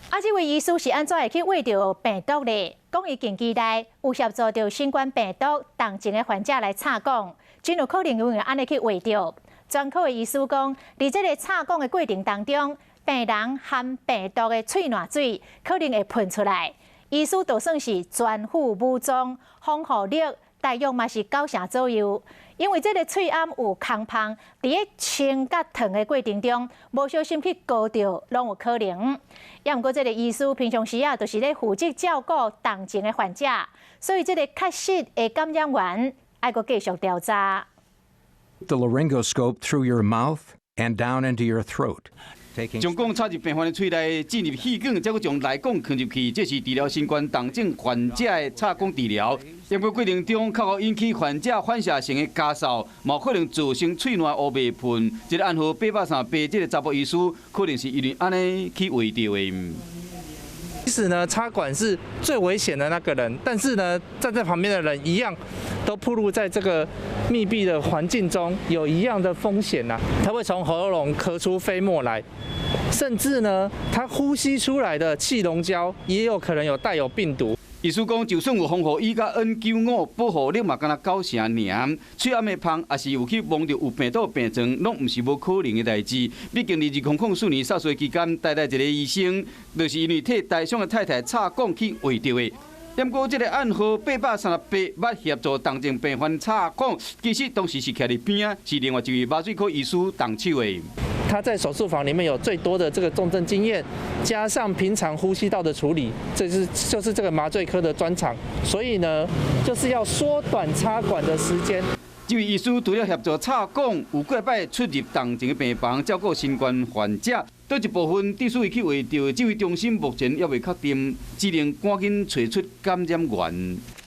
啊，這位醫師是按怎會去畫著病毒咧？講伊近期內有協助著新冠病毒重症的患者來插管，真有可能因為按呢去畫著。專科的醫師講，佇這个插管的過程當中，病人含病毒的喙瀾水可能會噴出來。醫師就算是全副武裝，防護力大約嘛是九成左右。因為這个喙罨有空縫，佇咧清佮褪的過程中，無小心去勾著，攏有可能。也毋過，這个醫師平常時啊，就是咧負責照顧重症的患者，所以這个確實的感染源愛閣繼續調查。 The laryngoscope through your mouth and down into your throat. 將管插入病患的喙內，進入氣管，再閣將內管囥入去，這是治療新冠重症患者的插管治療。不過過程中，較會引起患者反射性的咳嗽，嘛可能造成喙瀾烏白噴。這个案號838，這个查埔醫師可能是因為按呢去畫著的。其實呢，插管是最危險的那個人，但是呢，站在旁邊的人一樣，都暴露在這個密閉的環境中，有一樣的風險吶。他會從喉嚨咳出飛沫來，甚至呢，他呼吸出來的氣溶膠也有可能有帶有病毒。醫師講，就算有防護衣佮 N95保護力嘛，敢若九成爾。喙罨的縫，也是有去摸著有病毒病床，攏毋是無可能的代誌。畢竟，2004年薩斯期間，台大一个醫生，就是因為替台商的太太插管去畫著的。毋過，這个案號838捌協助重症病患插管，其實當時是徛佇邊仔，是另外一位麻醉科醫師動手的。他在手術房裡面有最多的這個重症經驗，加上平常呼吸道的處理，這是就是這個麻醉科的專長，所以呢，就是要縮短插管的時間。這位醫師除了協助插管，有幾擺出入重症的病房照顧新冠患者。佗一部分致使伊去畫著，指揮中心目前猶未確定，只能趕緊揣出感染源。